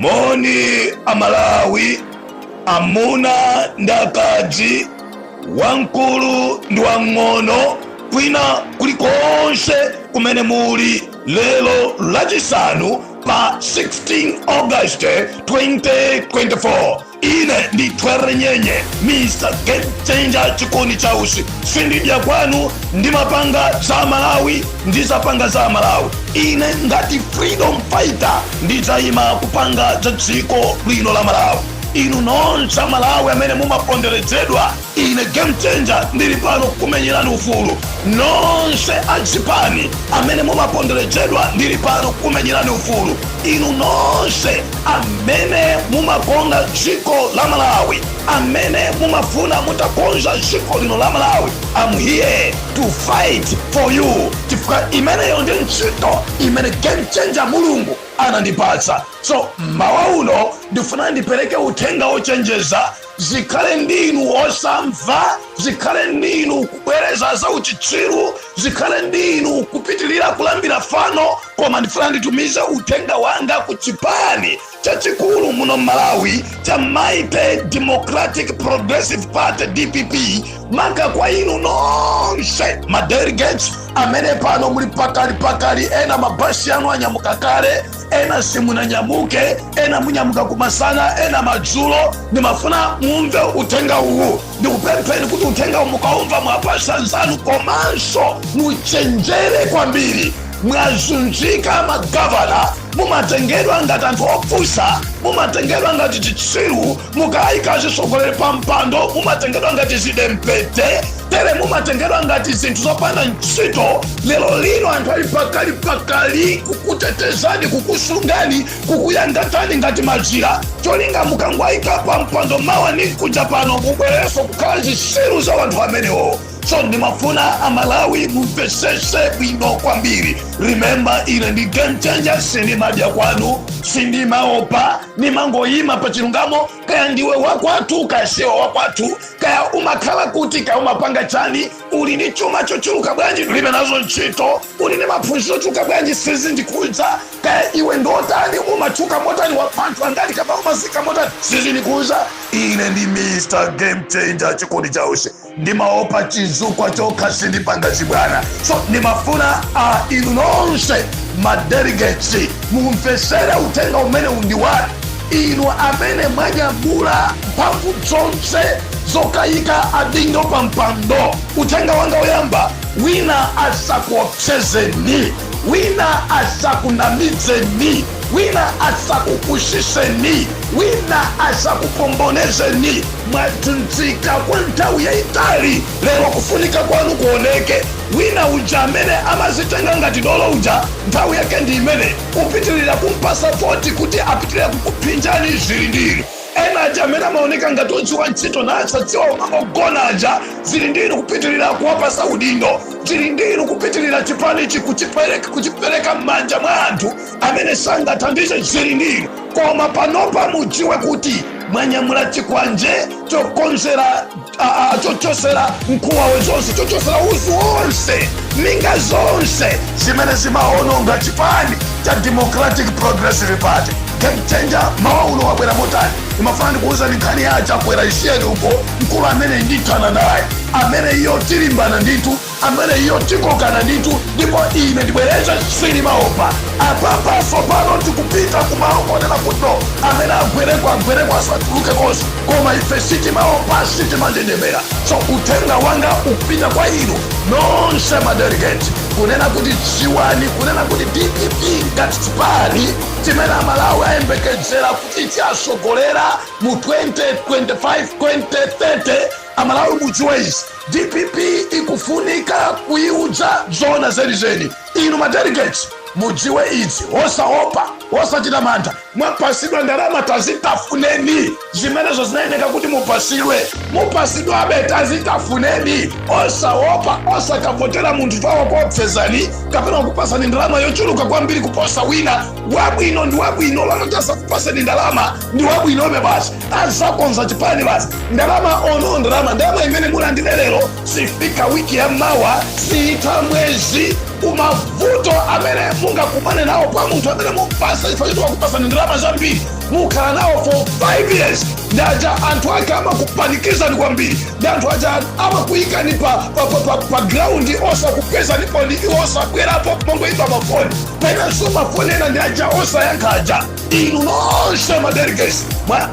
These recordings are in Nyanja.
Moni Amalawi, amuna ndi akazi, wamkulu ndi wamng'ono, kwina kulikonse kumene muli. Lero Lachisanu pa 16 August 2024, ine ndi Twere Nyenye, Mr Game Changer, chikoni chausi. Sindidya kwanu, ndimapanga za Malawi, ndizapanga za Malawi. Ine ngati freedom fighter ndidzayima kupanga za dziko lino la Malawi. Inu nonse Amalawi amene mumaponderezedwa, ine Game Changer ndili pano kukumenyerani ufulu. Nonse achipani amene mumaponderezedwa, ndili pano kukumenyerani ufulu. Inu nonse amene mumakonda dziko la Malawi, amene mumafuna mutakonza dziko lino la Malawi, I'm here to fight for you, chifukwa imeneyo ndi ntchito imene Game Changer Mulungu anandipatsa. So mmawa uno ndifuna ndipereke uthenga ochenjeza. Zikhale ndinu osamva, zikhale ndinu kubwereza za uchitsiru, zikhale ndinu kupitilira kulambira fano, koma ndifuna nditumize uthenga wanga ku chipani chachikulu muno Malawi cha Mighty Democratic Progressive Party, DPP, maka kwa inu nonse madelegates amene pano muli pakali pakali. Ena mabasi anu anyamuka kale, ena simunanyamuke, ena munyamuka kumasana, ena madzulo. Ndimafuna mumve uthenga uwu. Ndikupempheni kuti uthenga uwu mukaumva mwapasa nzanu, komanso muchenjere kwambiri. Mwazunzika magavana, mumatengedwa ngati anthu opusa, mumatengedwa ngati chitsiru. Mukayika zisogoleri pa mpando, mumatengedwa ngati zidempete tere, mumatengedwa ngati zinthu zopanda ntchito. Lero lino anthu ali pakali pakali kukutetezani, kukusungani, kukuyangatani ngati mazira. Cholinga mukangwayika pa mpando, mawa ni kuja pano mubwererenso kukhala zitsiru za anthu amenewo. So ndimafuna Amalawi mumvesese bwino kwambiri. Remember, ine ndi Game Changer, sindimadya kwanu, sindimaopa, nimangoyima pa chilungamo. Kaya ndiwe wakwathu, kaya siwe wakwathu, kaya umakhala kuti, kaya umapanga chani, uli ndi chuma chochuluka bwanji, ndilibe nazo ntchito. Uli ndi maphunziro ochuluka bwanji, sizindikudza. Kaya iwe ndotani, umatchuka motani, wapanthu angati, kapa umazika motani, sizindikudza. Ine ndi Mr Game Changer, chikondi chausi. Ndimaopa chizukwa chokha, sindipanga chibwana. So ndimafuna inu nonse madelegates mumvesere uthenga umene undi wanu. Inu amene mwanyamula mphamvu zonse zokayika adindo pa mpando, uthenga wanga woyamba: wina asakuopsezeni, wina asakunamizeni, wina asakupusiseni, wina asakupombonezeni. Mwatsinzika kwa nthawi yayitali, lero kufunika kwanu kuoneke. Wina uja amene amazitenga ngati dolo uja, nthawi yake ndi imene upitirira kumpasa 40 kuti apitirira kukuphinjani. Zili ndinu. Ena aja amene amaoneka ngati odziwa ntchito nasadziwa, umangogona aja, zili ndinu kupitirira kuwapasa udindo. Zili ndinu kupitirira chipanichi kuchipereka m'manja mwa anthu amene sangathandize. Zili ndinu. Koma panopa mudziwe kuti mwanyamula chikwanje chokonzera chochosera mkhuwawe zonse, chochosera uzu wonse, minga zonse zimene zimaononga chipani cha Democratic Progressive Party. Game Changer mawa uno wabwera motani? Imafuna ndikuwuzani nkhani ya Chakwera. Isiyeni uko, mkulu amene ndithana naye, amene iyo tilimbana ndithu, amene iyo tikokana ndithu. Ndipo ine ndibwereza, silimaopa. Apapaso pano tikupita kumalo konena kuti no, amene agwereko agwereko, asatuluke konse. Koma ife sitimaopa, sitimanjenjemera. So uthenga wanga ukupita kwa inu nonse madelegate, kunena kuti dziwani kunena kuti DPP ngati chipani chimene Amalawi ayembekezera kuti chiasogolera mu 2025 2030, Amalawi mudziwe izi: DPP ikufunika kuiudza zona zenizeni. Inu madelegates mudziwe izi, osaopa, osachita mantha. Mwapasidwa ndalama, tazitafuneni. Zimenezo zinayeneka kuti mupasidwe, mupasidwabe, tazitafuneni. Osaopa, osakavotera munthu chawakuopsezani kapena kupasani ndalama yochuluka kwambiri kuposa wina. Wabwino ndi wabwino, lanotasa kupasani ndalama ndi wabwinobe basi, azakonza chipani basi. Ndalama ono ndalama, ndalama imene mulandire lero sifika wiki ya mawa, siyitha mwezi. Kumavuto amene mungakumane nawo pa munthu amene mupasa chifukwa choti wakupasani ndalama zambiri. Mukhala nawo for 5 years. Ndaja anthu ake amakupanikizani kwambiri, ndi anthu aja amakuyikani pa ground, osakupezani poni, iwo osabwerapo, mongoimba mafoni. Penanso mafoni ena ndi aja osayankha aja. Inu nonse madelegates,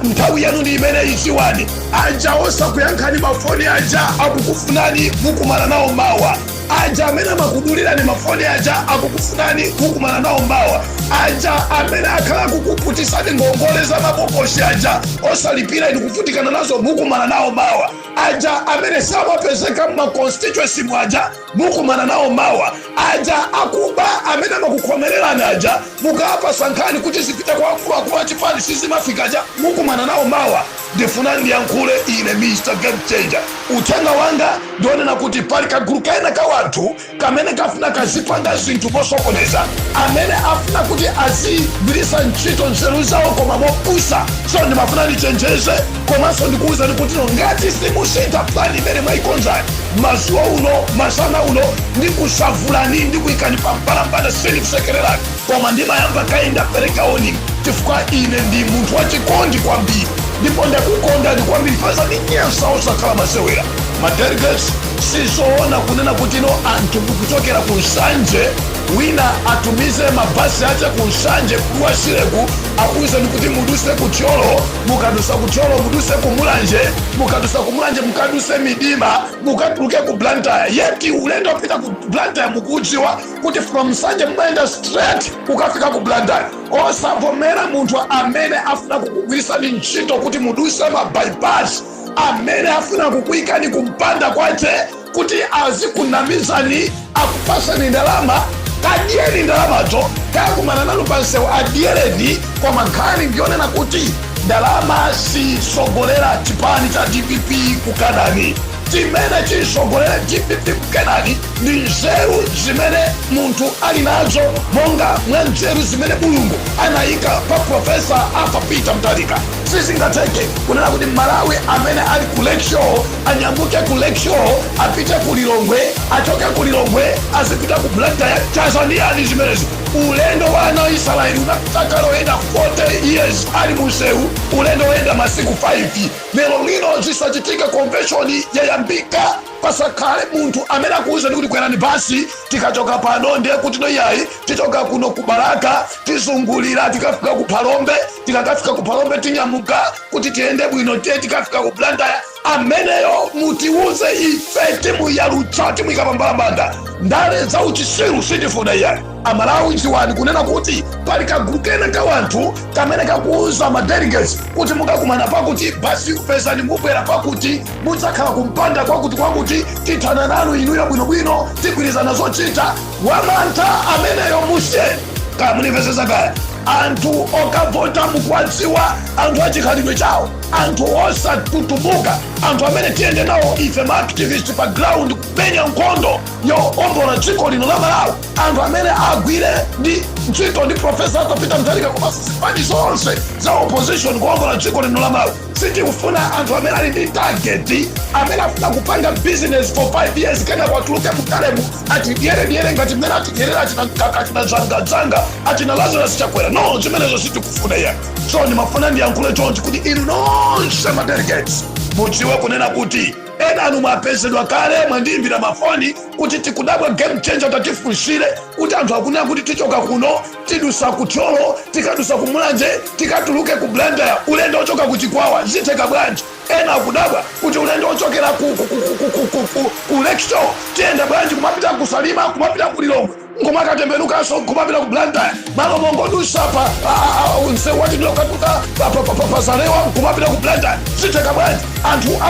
nthawi yanu ndi imene ichiwani. Aja osakuyankhani mafoni aja akukufunani, mukumana nawo mawa. Aja amene amakudulirani mafoni aja akukufunani, mukumana nawo mawa. Aja amene akhala kukuputisani ngongole za mabokosi aja osalipira, inu kuvutikana nazo, mukumana nawo mawa. Aja amene samapezeka mma constituency mwaja, mukumana nawo mawa. Aja akuba amene amakukhomererani aja, mukapasa nkhani kuti zipita kwa akuluakulu achipani sizimafika aja, mukumana nawo mawa. Ndifuna ndiyankhule ine Mr Game Changer. Uthenga wanga ndionena kuti pali kagulu kaena ka wanthu kamene kafuna kazipanga zinthu mosokoneza, amene afuna kuti azigwiritsa ntchito nzeru zawo koma mopusa. So ndimafuna ndichenjeze komanso ndikuwuzani kuti no, ngati simusintha plan imene mwayikonzani, mazuwa uno, masana uno, ndikusavulani, ndikuyikani pambalambanda. Sindikusekererani, koma ndimayamba kayi ndapereka warning, chifukwa ine ndi munthu wachikondi kwambiri ndipo ndakukondani kwambiri. Paza ninyansa, osakhala masewera. Madelegates, sizoona kunena kuti no, anthu mukuchokera ku Nsanje, wina atumize mabasi ache ku Nsanje kuwasireku, akuwuzani kuti muduse ku Thyolo, mukadusa ku Thyolo muduse ku Mulanje, mukadusa ku Mulanje mukaduse midima, mukatuluke ku Blantyre. Yet ulendo wopita ku Blantyre mukudziwa kuti from Nsanje mumayenda straight kukafika ku Blantyre. Osavomera munthu amene afuna kukugwirisani ntchito kuti muduse ma bypass, amene afuna kukuyikani kumpanda kwache kuti azikunamizani, akupasani ndalama. Kadyeni ndalamazo, kakumana nanu pansewu adyereni. Koma nkhani ndionena kuti ndalama sisogolera chipani cha DPP kukanani. Chimene chisogolera DPP kukanani ndi nzeru zimene munthu ali nazo, monga mwa nzeru zimene Mulungu anayika pa Professor Arthur Peter Mutharika. Sizingatheke kunena kuti Malawi amene ali ku Lakeshore anyamuke ku Lakeshore apite ku Lilongwe, achoke ku Lilongwe azipita ku Blantyre. Tanzaniani zimenezi. Ulendo wa ana Israeli unapita kaloyenda 40 years ali munsewu, ulendo woyenda masiku 5. Lero lino zisachitika. Convention yayambika, pasakhale munthu amene akuwuzani kuti kwerani basi, tikachoka pano ndiye kuti no, iyayi, tichoka kuno ku Balaka, tizungulira, tikafika ku Phalombe, tikakafika ku Phalombe tinyamuka kuti tiyende bwino, tiye tikafika ku Blantyre. Ameneyo mutiuze ife, timuyalutsa, timuyika pambalambanda. Ndale za uchisiru sitifuna iyayi. Amalawi, dziwani kunena kuti pali kagulu kena ka wanthu kamene kakuuza madelegates kuti mukakumana pakuti, basi kupezani, mubwera pakuti, mudzakhala kumpanda kwakuti kwakuti, tithana nanu inuyo bwinobwino, tigwirizana zochita. Wamantha ameneyo musiyeni. Kaya munimvesesa kaya? Anthu okavota mukuwadziwa, anthu achikhalidwe chawo, anthu osatutumuka, anthu amene tiyende nawo ife maactivist pa ground kumenya nkhondo yoombola dziko lino la Malawi, anthu amene agwire ndi ntchito ndi Professor Arthur Peter Mutharika komanso zipani zonse za opposition kuombola dziko lino la Malawi. Sitikufuna anthu amene ali ndi target, amene afuna kupanga business for 5 years, kena kwatuluke mukalemu atidyerediere ngati mmene atidyerera achina Mkaka, achina Dzangadzanga, achina Lazarus Chakwera. No, zimenezo sitikufuna iya. So ndimafuna ndiyankhule chonchi kuti inu nonse madelegates mudziwe kunena kuti ena anu mwapezedwa kale, mwandiyimbira mafoni kuti tikudabwa, Game Changer, tatifunsire kuti anthu akunena kuti tichoka kuno, tidusa ku Thyolo, tikadusa ku Mulanje, tikatuluke ku Blantyre, ulendo ochoka ku Chikwawa zitheka bwanji? Ena akudabwa kuti ulendo ochokera ku Lakeshore tiyenda bwanji kumapita ku Salima, kumapita ku Lilongwe, nkumakatembenukanso kumapita ku Blantyre, malo mongodusa pa msewu watidula ukatuka pa Zalewa kumapita ku Blantyre, zitheka bwanji? Anthu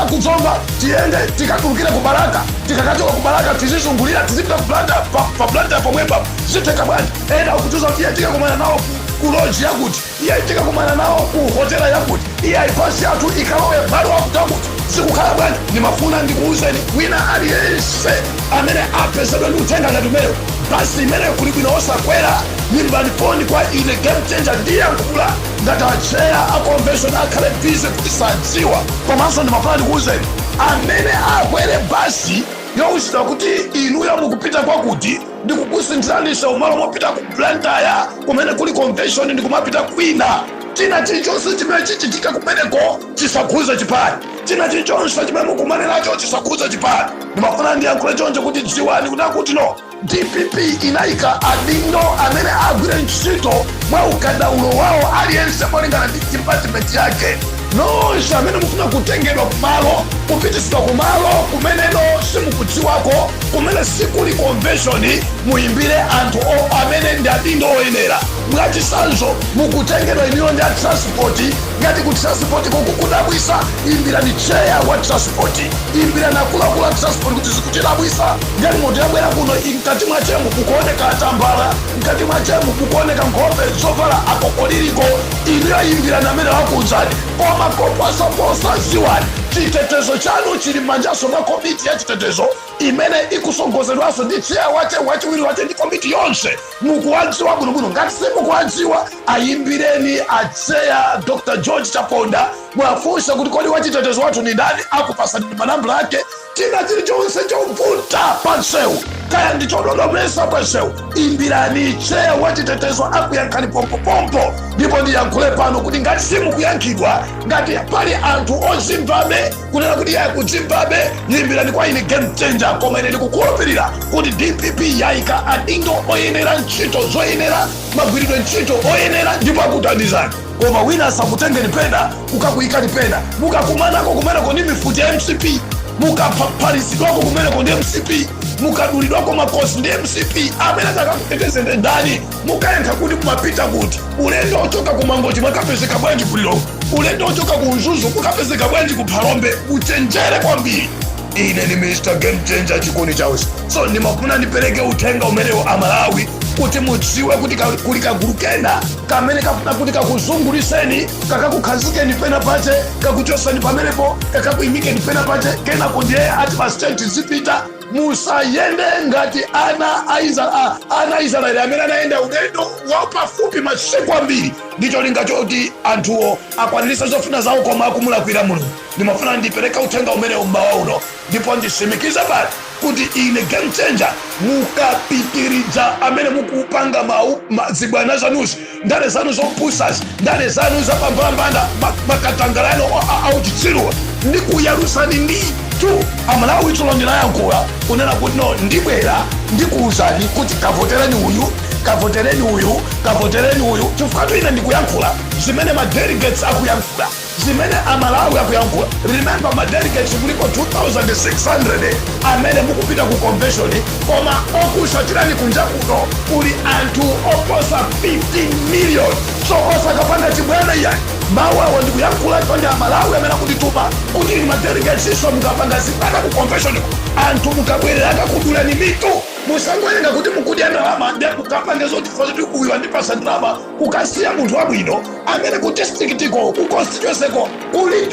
akuzomba, tiyende tikatulukire ku Balaka, tikakachoka ku Balaka tizizungulira, tizipita ku Blantyre, pa Blantyre pomwepa, zitheka bwanji? Ena akutiuza kuti iye tikakumana nawo ku lodge yakuti, iye tikakumana nawo ku hotela yakuti, iye ayipasi yathu ikalowe malo akuti akuti, zikukhala bwanji? Ndimafuna ndikuwuzeni, wina aliyense amene apezedwa ndi uthenga ngati umenewo, basi imeneyo kuli bwino osakwera. Imbani foni kwa ine Game Changer, ndiyankhula. Ngati achair a convention akhale busy kuti sadziwa. Komanso ndimafuna ndikuwuzeni, amene akwere basi yowuzidwa kuti inuyo mukupita kwakuti, ndikukusinthiraninso umalo mopita ku Blantyre kumene kuli convention ndikumapita kwina. China chilichonse chimene chichitika kumeneko chisakhuze chipani. China chilichonse chimene mukumane nacho chisakhuze chipani. Ndimafuna ndiyankhule choncho kuti dziwani kunena kuti no, DPP inayika adindo amene agwire ntchito mwa ukadaulo wawo, aliyense molingana ndi department yake. Nonse amene mufuna kutengedwa kumalo, kupitisidwa kumalo kumeneno simukudziwako, kumene sikuli convention, muyimbire anthu amene ndi adindo oyenera. Mwachitsanzo, mukutengedwa inuyo ndi a transport. Ngati ku transport kukudabwisa, imbirani chair wa transport, imbirani akuluakulu a transport kuti zikutidabwisa, galimoto yabwera kuno, mkati mwachemu kukuoneka atambala, mkati mwachemu kukuoneka nkhope zovala akokoliriko. Inuyo imbirani amene wakuuzani. Koma koposaposa, ziwani chitetezo chanu chili m'manjaso mwa komiti ya chitetezo imene ikusogozedwanso ndi chair wache, wachiwiri wache ndi komiti yonse. Mukuwadziwa bwinobwino. Ngati simukuwadziwa, ayimbireni a chair Dr George Chaponda, mwafunsa kuti kodi wachitetezo wathu ni ndani? Akupasani manambala ake. China chilichonse chovuta pa msewu, kaya ndi chododomesa pa msewu, imbirani chair wachitetezo, akuyankhani pompopompo. Ndipo ndiyankhule pano kuti ngati simukuyankhidwa, ngati pali anthu ozimvabe kunena kuti iye akudzimvabe, yimbirani kwa ine Game Changer. Koma ine ndikukhulupirira kuti DPP yayika adindo oyenera, ntchito zoyenera, magwiridwe ntchito oyenera, ndipo akuthandizani. Koma wina asakutengeni pena kukakuyikani pena, mukakumanako kumeneko ndi mifuti ya MCP, mukaphalisidwako kumeneko ndi MCP, mukadulidwako makosi ndi MCP, amene atakakutetezeni ndani? Mukayankha kuti mumapita kuti? Ulendo ochoka ku Mangochi mwakapezeka bwanji ku Lilongwe? Ulendo ochoka ku Mzuzu mukapezeka bwanji ku Phalombe? Uchenjere kwambiri. Ine ni Mr Game Changer, chikuni chausi. So ndimafuna ndipereke uthenga umenewo, Amalawi, kuti mudziwe kuti kuli kagulu kena kamene kafuna kuti kakuzunguliseni, kakakukhazikeni pena pache, kakuchosani pamenepo, kakakuyimikeni pena pache, kenako ndiye ati pasitenti zipita. Musayende ngati ana a Israeli amene anayenda ulendo wapafupi masiku ambiri ndi cholinga choti anthuwo akwaniritse zofuna zawo, koma akumulakwira Mulungu. Ndimafuna ndipereke uthenga umenewu mmawa uno, ndipo ndisimikize pano kuti ine Game Changer, mukapitiriza amene mukupanga zibwana zanuzi, ndale zanu zopusazi, ndale zanu zapambalambanda, makatangalano auchitsiruwa, ndikuyalusani ndithu, Amalawi. Tsulo ndinayankhula kunena kuti no, ndibwera ndikuwuzani kuti kavotereni uyu, kavotereni uyu, kavotereni uyu, chifukwa ine ndikuyankhula zimene ma delegates akuyankhula, zimene Amalawi akuyankhula. Remember, ma delegates kuliko 2600 amene mukupita ku convention, koma okusatirani kunja kuno kuli anthu oposa 15 million. So osakapanga chibwana iyani. Mawu awo ndikuyankhula chonde, Amalawi amene akundituma kuti inu ma delegates iso mukapanga zibwana ku convention, anthu mukabwereraka kudulani mitu. Musangoyenga kuti mukudya ndalama nde mukapange zoti kuti uyu andipasa ndalama, kukasiya munthu wabwino amene ku districtiko, ku constituencyko, kuli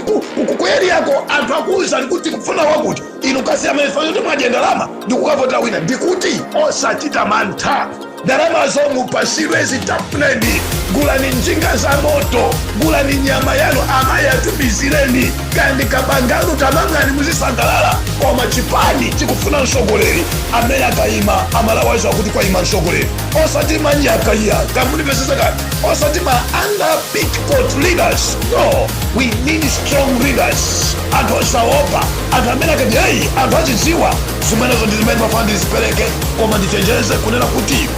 ku areako anthu akuwuzani kuti kufuna wakuti, inu kasiya amene kuti mwadya ndalama ndikukavotera wina. Ndikuti osachita mantha, ndalamazo mupasidwe, zitafuneni, gulani njinga za moto, gulani nyama yanu, amayi atumizireni, kandi kabanganu tamangani, muzisangalala. Koma chipani chikufuna mtsogoleri amene akayima, Amalawi aziwa kuti kwayima mtsogoleri, osati manyaka iya kamunipesesa kani, osati ma under petticoat leaders. No, we need strong leaders, anthu osaopa, anthu amene akati hey, anthu azidziwa zimenezo. Ndi zimene mafana ndizipereke. Koma ndichenjeze kunena kuti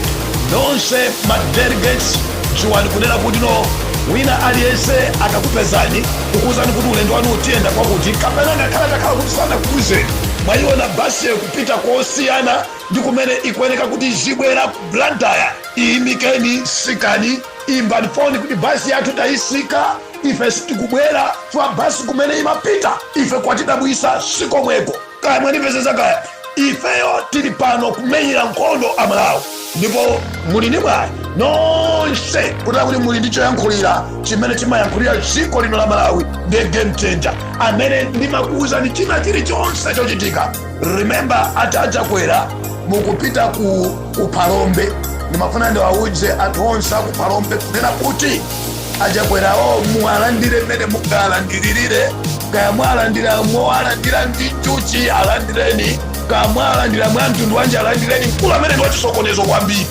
nonse ma delegates, dziwani kunena kuti no, wina aliyense akakupezani kukuwuzani kuti ulendo wanu utiyenda kwakuti, kapena ngakhala takhala kuti sanakuwuzeni, mwayiona basi kupita kosiyana ndi kumene ikuyeneka kuti zibwera ku Blantyre, iyimikeni, sikani, imbani foni kuti basi yathu tayisika, ife sitikubwera chifukwa basi kumene imapita ife kwatidabwisa, sikomweko. Kaya mwanipezeza kaya, ifeyo tili pano kumenyera nkhondo Amalawi. Ndipo muli ndi mwayi nonse kutera kuti muli ndi choyankhulira chimene chimayankhulira dziko lino la Malawi, ndiye Game Changer amene ndimakuwuzani china chilichonse chochitika. Remember, atachakwera mukupita ku Phalombe, ndimafuna ndiwawuze anthu onse aku Phalombe kunena kuti Achakwerawo muwalandire mmene mungalandiririre. Kaya mwalandira, mwalandira ndi njuchi, alandireni. Kaya mwalandira mwa mtundu wanje, alandireni. Mkulu amene ndi wachisokonezo kwambiri.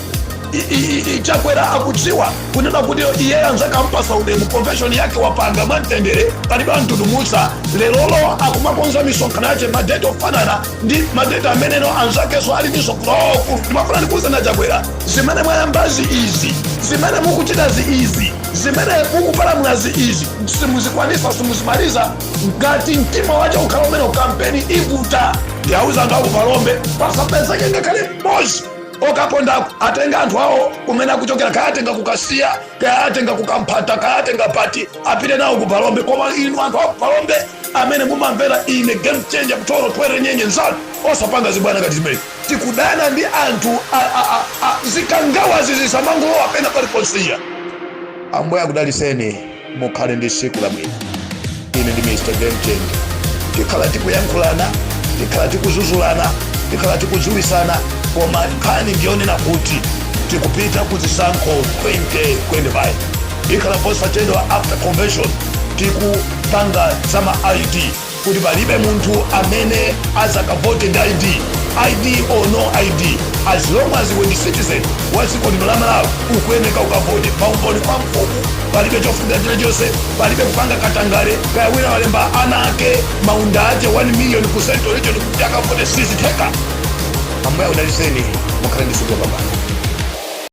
Chakwera akudziwa kunena kuti iye anzake ampasa ulemu, convention yake wapanga mwamtendere, palibe amtudumutsa. Lerolo akumakonza misonkhano yache madeti ofanana ndi madeti ameneno anzakenso ali misonkhano. Ndimafuna ndikuwuzeni Chakwera, zimene mwayambazi izi, zimene mukuchitazi izi, zimene mukupalamulazi izi, simuzikwanisa, simuzimaliza. Ngati mtima wache ukhala umene, kampeni ivuta. Ndiyauza anthu akupalombe, pasapezeke ngakhale mmodzi okapondako. Atenga anthu awo kumene akuchokera, kaya atenga kukasiya, kaya atenga kukamphata, kaya atenga pati, apite nawo kupalombe. Koma inu anthu akupalombe amene mumamvera ine Game Changer Mtolo Twere Nyenye nzanu, osapanga zibwana ngati zimene. Tikudana ndi anthu zikangawazi, zisamangolowa pena paliponsiya. Ambuye akudaliseni, mukhale ndi tsiku labwino. Ine ndi Mr Game Changer. Tikhala tikuyankhulana, tikhala tikuzuzulana, tikhala tikudziwisana, koma nkhani ndiyonena kuti tikupita ku zisankho 2025. Ikhala posachedwa, after convention, tikupanga zama ID, kuti palibe munthu amene azakavote ndi ID. ID or no ID, as long as iwe ndi citizen wa dziko lino la Malawi, ukuyeneka ukavote. Maumboni kwa mfumu, palibe chofunika chilichonse, palibe kupanga katangale. Kaya wina walemba ana ake maunda ake 1 million ku Central Region kuti akavote, sizitheka. Ambuye akudaliseni, mukhale ndi tsiku lopambana.